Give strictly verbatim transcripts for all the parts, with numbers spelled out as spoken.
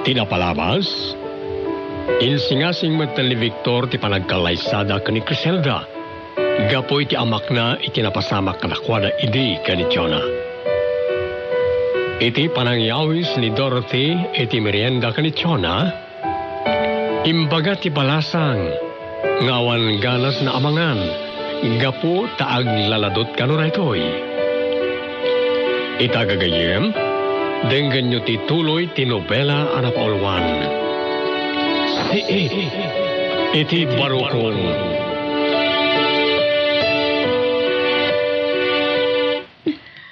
Ti napalabas, insingasing met ni Victor ti panagkallaysada ken ni Criselda gapu iti amakna iti napasamak kadakuada idi ken ni Jonah. Iti panangyawis ni Dorothy iti merienda ken ni Jonah, imbaga ti balasang nga awan ganas nga amangan gapu ta aglaladot kano daytoy. Ita gagayyem, denggenyo ti tuloy ti nobela a napauluan, Siit iti Barukong.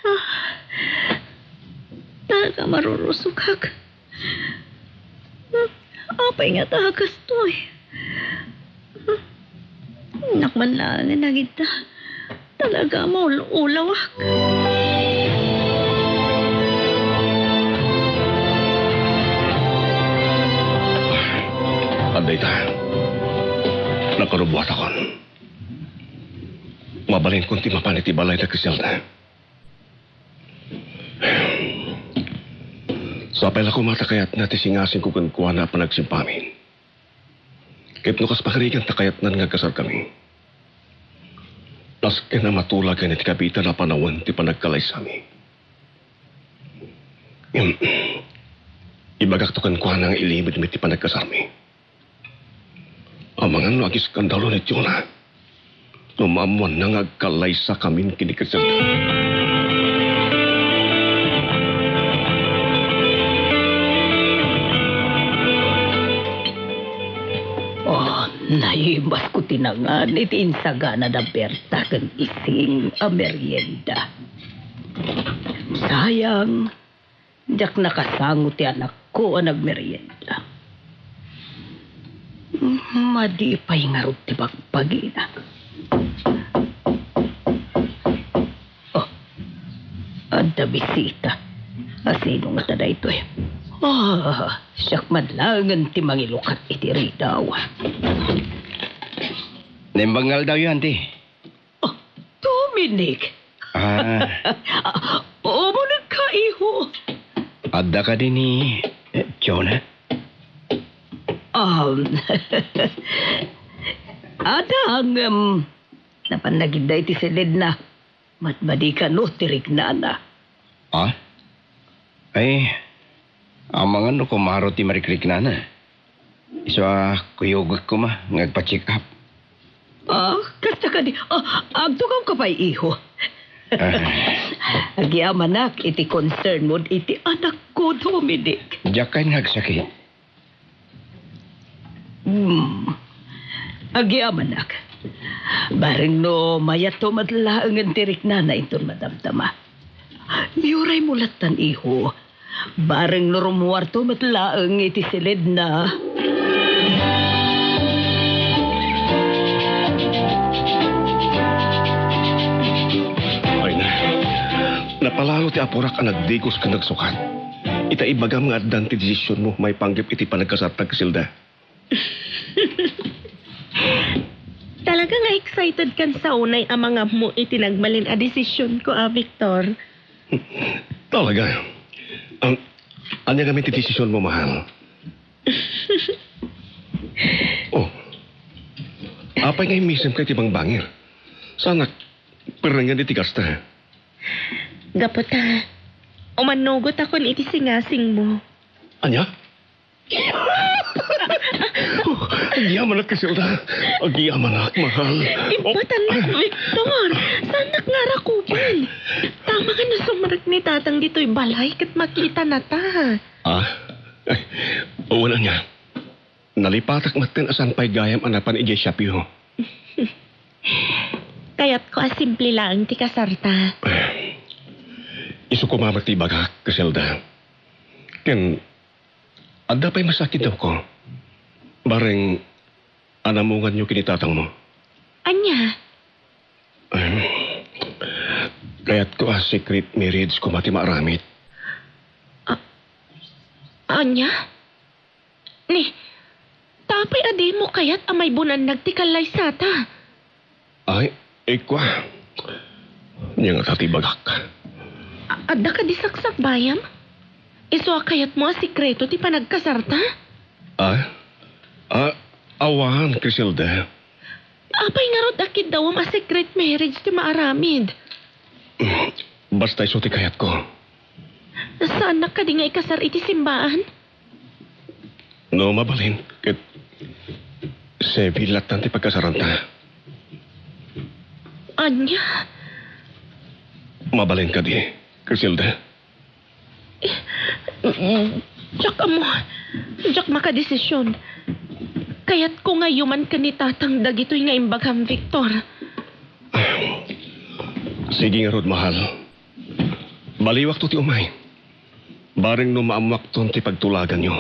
Ah, talaga marurusukak. Apay nga ta kastoy? Nakman laeng nga nagita. Talaga, maul-ulawak. Adda ita. Nakarubuatakon. Mabalinkon ti mapan iti balay da Criselda. Sapay la koma ta kayatna ti singasingko kenkuana a panagsimpamin. Ket no kas pagarigan ta kayatnan nga agkasarkami, asken a matulagan iti kabiitan a panawen ti panagkalaysami. Ngem, ibagakto kenkuana nga ilimedmi ti panagkasarmi. Amangan no agiskandalo ni Jonah no maammoanna nga agkallaysakamin ken ni Criselda. Oh, naibasko ti nangan iti insagana da Berta ken Ising a merienda. Sayang, diak nakasango ti anakko a nagmerienda. Madi pay ngarud ti bagbagina. Oh, adda bisita. Asino ngata daytoy? Ah, siak man laengen ti mangilukat iti ridaw. Naimbag nga aldawyo, Auntie. Oh, Dominic! Ah. Ah, umuneg ka, iho. Adda kadi ni, eh, Jonah? Um, adda, ngem, napan nagidda iti siledna. Madmadi kano ti riknana. Ah? Ay, amangan no kumaro ti marikriknana. Isu a kuyogek koma nga agpa-check up. Ah, kasta kadi, ah, agtugawka pay, iho. Ah. Agyamanak iti concern mo iti anakko, Dominic. Diak kayat nga agsakit. Hmm. Agyamanak. Bareng no mayatto met laengen ti riknana inton madamdama. Iyuraymo lattan, iho. Bareng no rummuarto met laeng iti siledna. Ay na. Napalalo ti apurak a nagdigos ken nagsukat. Ita ibagam nga addan ti desisionmo maipanggep iti panagkasarta, Criselda. Talaga nga excited kan sa unay a mangammo iti nagbalin a desisionko, a, Victor. Talaga? Ang, ania ngamin ti desisionmo, mahal? Oh. Apay nga immisem ka iti bangbangir? Saanak perrengen iti gasta. Gapu ta, umannugotakon iti singasingmo. Ania? Oh, agyamanak, Criselda. Agyamanak, mahal. Imbutanak, Victor. Saanak nga arakuben. Tama nga no sumrek ni Tatang ditoy balay ket makitanata. Ah? Ay, wen ania. Nalipatak metten a saan pay gayam a napan idiay shopyo. Kayatko a simple laeng ti kasarta. Isu koma met ti ibagak, Criselda. Ken adda pay masakit daw ko. Bareng anamunganyo ken ni tatangmo. Ania? Em, kayatko a secret marriage koma ti maaramid. A-, ania? Ni, ta apay a dimo kayat a maibunannag ti kallaysata? Ay, ikua. Nia ngata ti ibagak. A-, adda kadi saksakbayam? Isu a kayatmo a sekreto ti panagkasarta? Ah? Ah, awan, Criselda. Apay ngarud a kiddawem a secret marriage ti maaramid? Basta isu ti kayatko. Saannak kadi nga ikasar iti simbaan? No mabalin, ket civil lattan ti pagkasaranta. Ania? Mabalin kadi, Criselda? Diak ammo. Diak makadesision. Kayatko nga yuman ken ni Tatang dagitoy nga imbagam, Victor. Sige ngarud, mahal. Baliwakto ti umay. Bareng no maammoakton ti pagtulaganyo.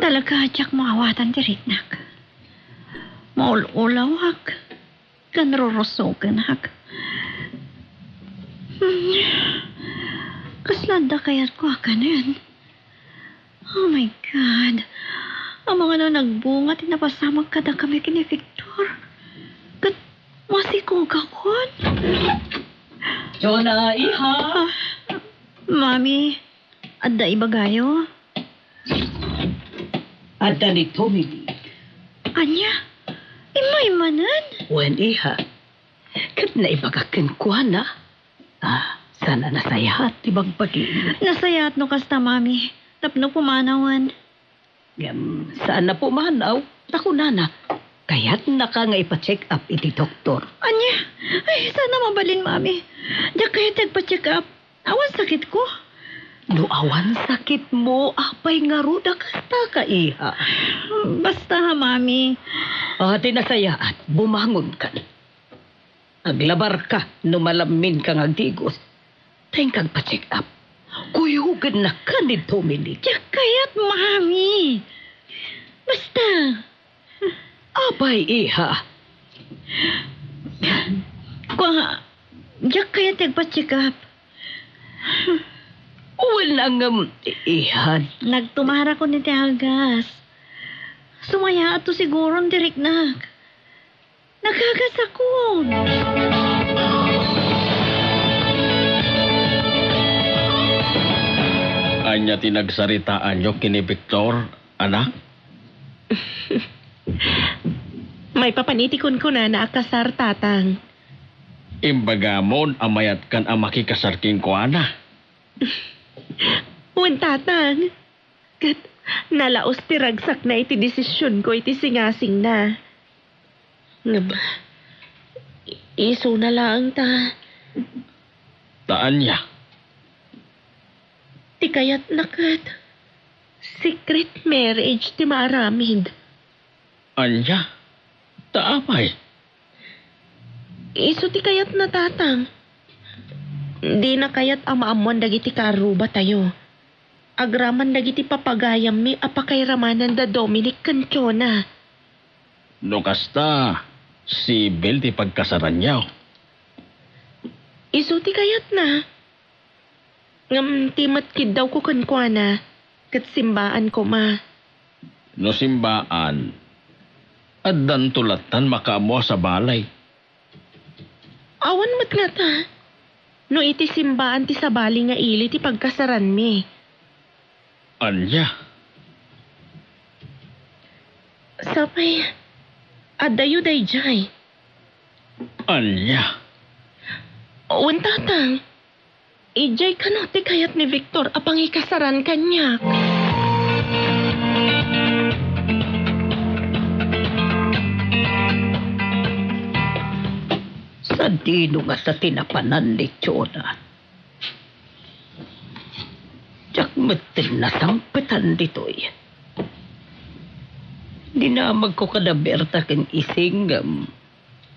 Talaga, diak maawatan ti riknak. Maul-ulawak ken rurusogenak. Hmm. Kasla adda kayatko a kanen. Oh my God. Amangan no nagbunga ti napasamak kadakami ken ni Victor. Ket masikogakon. Jonah, iha. Ah, Mami, adda ibagayo? Adda ni Dominic. Ania? Immay manen? Wen, iha. Ket naibagak kenkuana. Ah, saan a nasayaat ti bagbagim. Nasayaat no kasta, Mami. Tapno pumanawen. Ngem, saan a pumanaw. Ta kunana, kayatnaka nga ipa-check up iti doktor. Ania? Ay, saan a mabalin, Mami. Diak kayat ti agpa-check up. Awan sakitko. No awan sakitmo, apay ngarud a kastaka, iha? Basta, Mami. Ah, ti nasayaat, bumangonkan. Aglabarka no malamminka nga agdigos. Ta inka agpa-check up. Kuyogennaka ni Dominic. Diak kayat, Mami. Basta. Apay, iha? Kua, diak kayat ti agpa-check up. Wen, ngem, iha. Nagtumarakon iti agas. Sumayaatto siguron ti riknak. Nagagasakon. Ania ti nagsaritaanyo ken ni Victor, anak? Maipapan iti kunkunana a kasar, Tatang. Imbagamon a mayatkan a makikasar kenkuana. Wen, Tatang. Ket nalaus ti ragsakna iti desisionko iti singasingna. Ngem, isuna laeng ta. Ta ania? Ti kayatna ket secret marriage ti maaramid. Ania? Ta apay? Isu ti kayatna, Tatang. Dina kayat a maammoan dagiti kaarrubatayo. Agraman dagiti papagayammi a pakairamanen da Dominic ken Jonah. No kasta, sibil ti pagkasaranyo. Isu ti kayatna. Ngem ti met kiddawko kenkuana, ket simbaan koma. No simbaan, addanto lattan makaammo a sabali. Awan met ngata. No iti simbaan ti sabali nga ili ti pagkasaranmi. Ania? Sapay, addayo daydiay. Ania? Wen, Tatang. Idiay kano ti kayat ni Victor a pangikasaran kaniak? Sadino ngata ti napanan ni Jonah? Diak metten nasangpetan ditoy. Dinamagko kada Berta ken Ising, ngem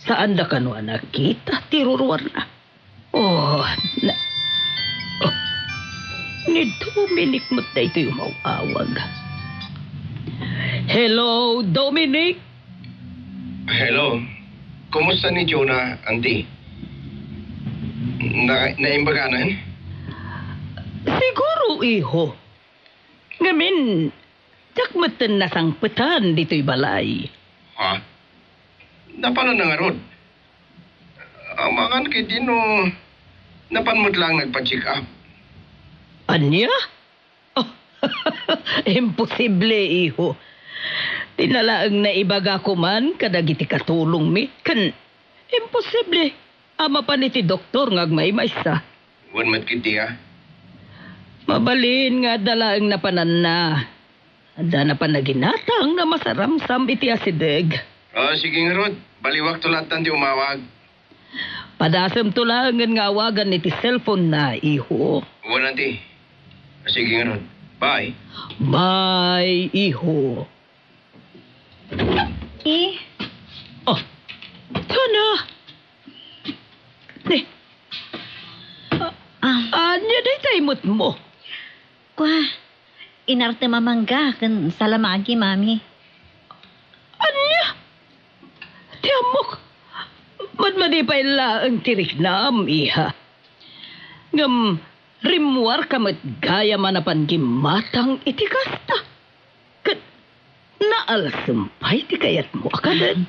saanda kano a nakita ti ruruarna. Oh, na, oh, ni Dominic met daytoy umaw-awag. Hello, Dominic? Hello. Kumusta ni Jonah, Auntie? Na, naimbaganan? Siguro, iho. Ngamin, diak metten nasangpetan ditoy balay. Ha? Napanan na ngarud? Amangan ketdi no napan met laeng nagpa-check up. Ania? Oh, imposible, iho. Ti nalaeng naibagako man kadagiti katulongmi, ken imposible a mapan iti doktor nga agmaymaysa. Wen met ketdi a? Mabalin nga adda laeng napananna. Adda napan naginatang nga masaramsam iti asideg. Ah, sige ngarud, baliwakto lattan ti umawag. Padasemto laengen nga awagan iti cellphone na, iho. Wen, anti. Sige ngarud. Bye. Bye, iho. Eh? Oh, Tana. Eh. Ah. Ania dayta imutmo? Kua, inartem a mangga ken salamagi, Mami. Ania? Ti ammok, madmadi pay laeng ti riknam, iha. Ngem rimmuarka met gayam a napan gimmatang iti kasta. Ket naalsem pay ti kayatmo a kanen.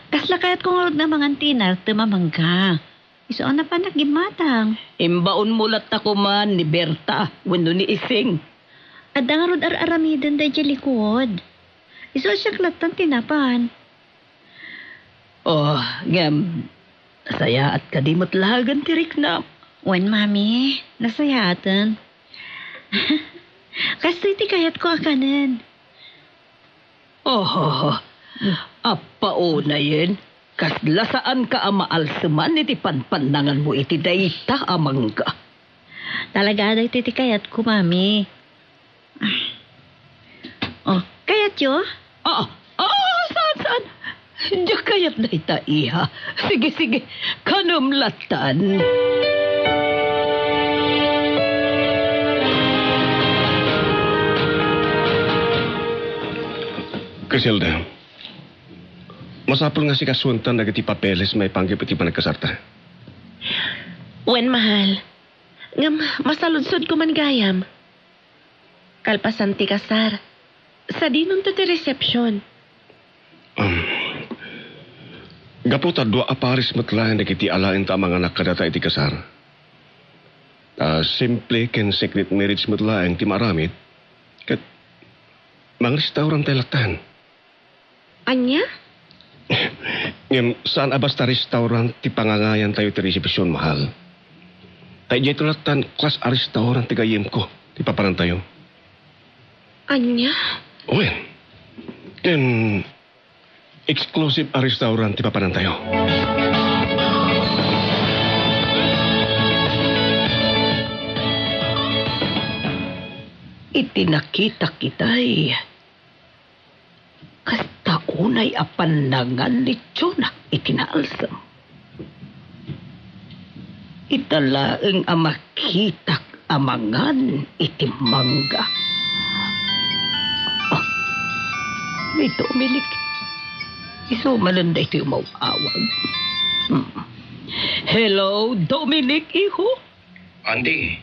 Kasla kayatko ngarud nga mangan ti inartem a mangga. Isu a napanak gimmatang. Imbaonmo latta koman ni Berta wenno ni Ising. Adda ngarud ar-aramiden daydiay likuod. Isu a siak lattan ti napan. Oh, ngem, nasayaat kadi met laeng ti riknam? Wen, Mami, nasayaaten. Kastoy ti kayatko a kanen. Oh, appaonayen, kasla saanka a maalseman iti panpannanganmo iti dayta a mangga. Talaga daytoy ti kayatko, Mami. Oh, kayatyo? Ah, ah, saan, saan? Diak kayat dayta, iha. Sige, sige. Kanem lattan. Criselda, masapul nga sikasuentan dagiti papeles maipanggep iti panagkasarta. Wen, mahal. Ngem masaludsodko man gayam. Kalpasan ti kasar, sadinonto ti resepsion? Um, gapu ta dua a pares met laeng dagiti alaenta a manganak kadata iti kasar. Ta simple ken secret marriage met laeng ti maaramid, ket mangrestaurantay lattan. Ania? Ngem saan a basta restaurant ti pangangayantayo ti resepsion, mahal. Ta idiay lattan class a restaurant ti gayyemko ti papanantayo. Ania? Wen, ken exclusive a restaurant ti papanantayo. Iti nakitak itay, kasta unay a pannangan ni Jonah iti naalsem. Ita laeng a makitak a mangan iti mangga. Ah, ni Dominic. Isu manen daytoy umaw-awag. Hmm. Hello, Dominic, iho? Anti,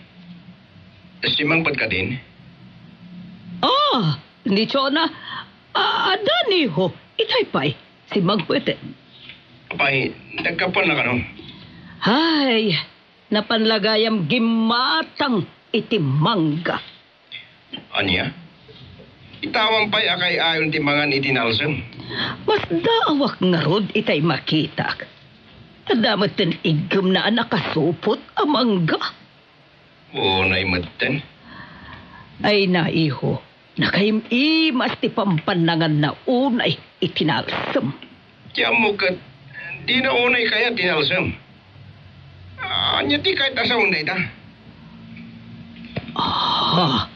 simmangpet kadin? Ah, ni Jonah, a-, adda, iho. Itay pay, simmangpet. Apay, nagkapuanna kano? Ay, napan la gayam gimmatang iti mangga. Ania? Itawan pay a kay-ayon ti mangan iti naalsem? Masdaawak ngarud itay makitak. Adda metten iggemna a nakasupot a mangga. Unay metten. Ay na, iho, nakaim-imas ti pampannanganna unay iti naalsem. Ti ammok ket, dina unay kayat ti naalsem. Ania ti kayat a sawen dayta? Ah,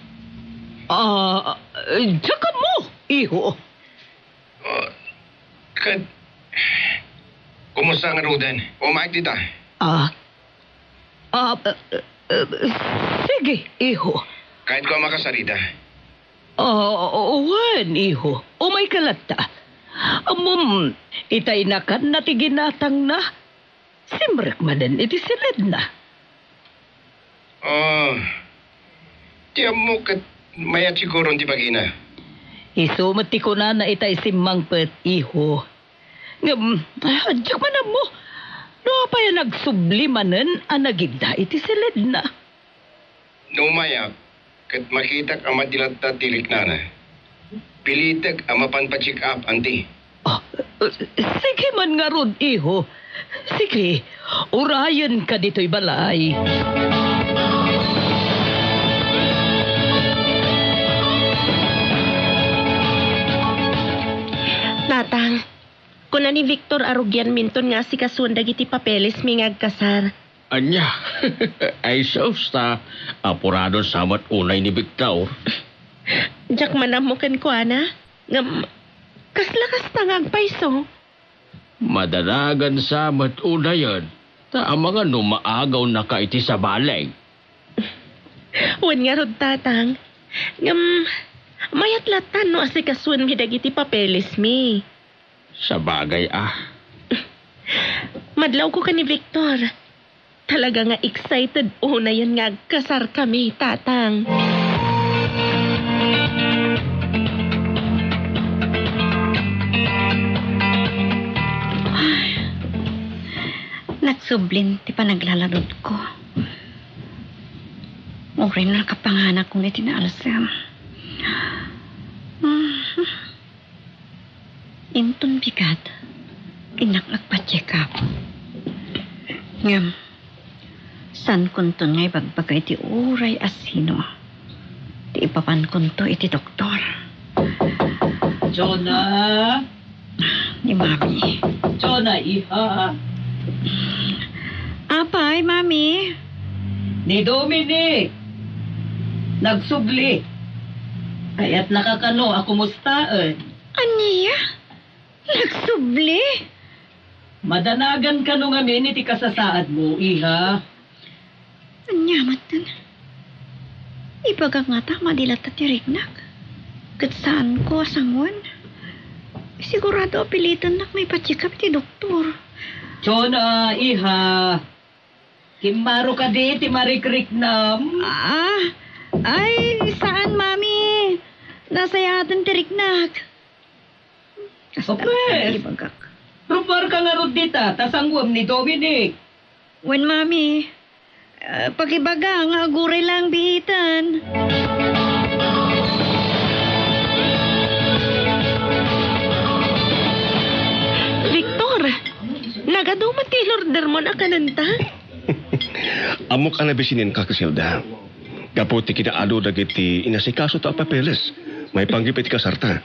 ah, diak ammo, iho. Ah, ket, kumusta ngaruden? Umayka dita? Ah, ah, eh, eh, sige, iho. Kayatko a makasarita. Ah, wen, iho. Umayka latta. Ammom, itay nakanna ti ginatangna. Simrek manen iti silidna. Ah, ti ammok ket mayat siguron ti bagina. Isu met ti kunana itay simmangpet, iho. Ngem, ah, diak man ammo. No apay a nagsubli manen a nagidda iti siledna? No umayak, ket makitak a madi latta ti riknana, pilitek a mapan pa-check up, anti. Ah, eh, sige man ngarud, iho. Sige, urayenka ditoy balay. Tatang, kuna ni Victor a rugianminton nga asikasuen dagiti papelesmi nga agkasar. Ania? Ay, sus, ta apurado sa met unay ni Victor. Diak man ammo kenkuana, ngem kasla kasta nga agpayso. Madanagan sa met unayen, ta amangan no maagawnaka iti sabali. Wen ngarud, Tatang. Ngem, mayat latta no asikasuenmi dagiti papelesmi. Sabagay a. Madlawko ken ni Victor. Talaga nga excited unayen nga agkasarkami, Tatang. Nagsublin ti panaglalanudko. Uray nakapanganak iti naalsem. Inton bigat, innak agpa-check up. Ngem, saankonton nga ibagbaga iti uray a sino ti ipapankonto iti doktor. Jonah! Ni Mami. Jonah, iha. Apay, Mami? Ni Dominic. Nagsubli. Kayatnaka kano a kumustaen? Ania? Nagsubli? Madanagan kano ngamin iti kasasaadmo, iha. Ania manen? Ibagak ngata a madi latta ti riknak. Ket saanko a sangoen. Sigurado a pilitennak maipa-check up iti doktor. Jonah, iha. Kimmaro kadi ti marikriknam? Ah, ay, saan, Mami. Nasayaten ti riknak. Kasta Apes! Ibagak. Rummuarka ngarud dita, ta sangoem ni Dominic. Wen, Mami. Ah, pakibaga nga aguray lang biitan. Victor, nagadu met ti in-ordermon a kanenta? Ammok a nabisininka, Criselda. Gapu ti kinaadu dagiti inasikasota a papeles maipanggep iti kasarta.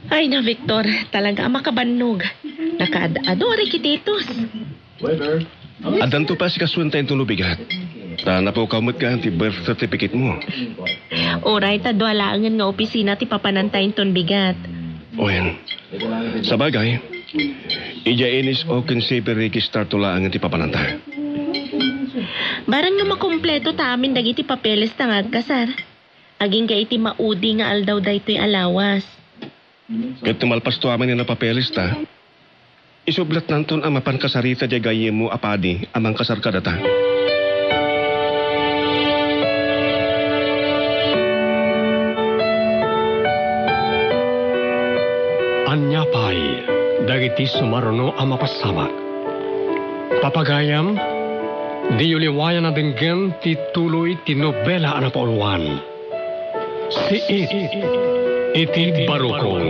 Ay na, Victor, talaga a makabannog. Nakaad-adu a requisitos. Addanto pay a sikasuenta inton no bigat. Ta napukaw met nga ti birth certificate mo. Uray ta dua laengen nga opisina ti papananta inton bigat. Wen, sabagay, idiay N S O ken Civil Register to laengen ti papananta. Barang no makumpleto ta amin dagiti papeles ta nga agkasar, agingga iti maudi nga aldaw daytoy a lawas. Ket no malpasto amin nga napapelesta, isublatnanton a mapan kasarita diay gayyemmo a padi a mangkasar kadata. Ania pay dagiti sumaruno a mapasamak? Papagayam, diyo liwayan a denggen ti tuloy ti nobela a napauluan. Siit iti barukon.